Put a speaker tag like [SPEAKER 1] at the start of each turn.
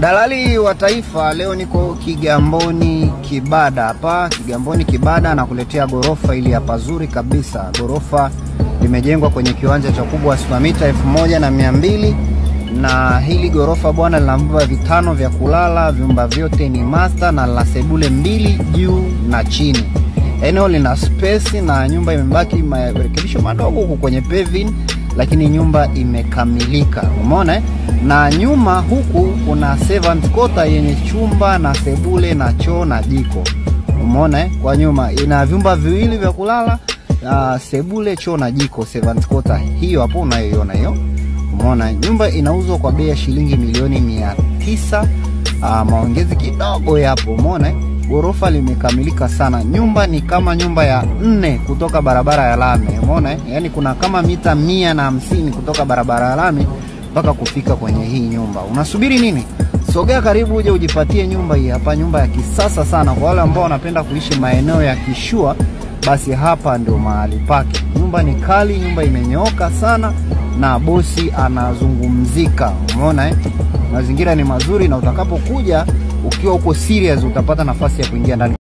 [SPEAKER 1] Dalali wa Taifa, leo niko Kigamboni Kibada hapa. Kigamboni Kibada nakuletea gorofa ili hapa zuri kabisa. Gorofa limejengwa kwenye kiwanja cha ukubwa wa square mita 1200 na hili gorofa bwana lina vyumba vitano vya kulala, vyumba vyote ni master na la sebule mbili juu na chini. Eneo lina space na nyumba imebaki marekebisho madogo huku kwenye paving, lakini nyumba imekamilika. Umeona? Na nyuma huku kuna servant quarter yenye chumba na sebule na choo na jiko. Umeona? Kwa nyuma ina vyumba viwili vya kulala, sebule, choo na jiko, servant quarter hiyo hapo unayoiona hiyo. Umeona? Nyumba inauzwa kwa bei ya shilingi milioni 900, maongezi kidogo yapo. Umeona? Gorofa limekamilika sana. Nyumba ni kama nyumba ya 4 kutoka barabara ya lami. Umeona? Yaani kuna kama mita 150 kutoka barabara ya lami mpaka kufika kwenye hii nyumba. Unasubiri nini? Sogea karibu uje ujipatie nyumba hii hapa, nyumba ya kisasa sana. Kwa wale ambao wanapenda kuishi maeneo ya kishua, basi hapa ndio mahali pake. Nyumba ni kali, nyumba imenyooka sana na bosi anazungumzika. Umeona? Mazingira ni mazuri na utakapokuja ukiwa uko serious utapata nafasi ya kuingia ndani.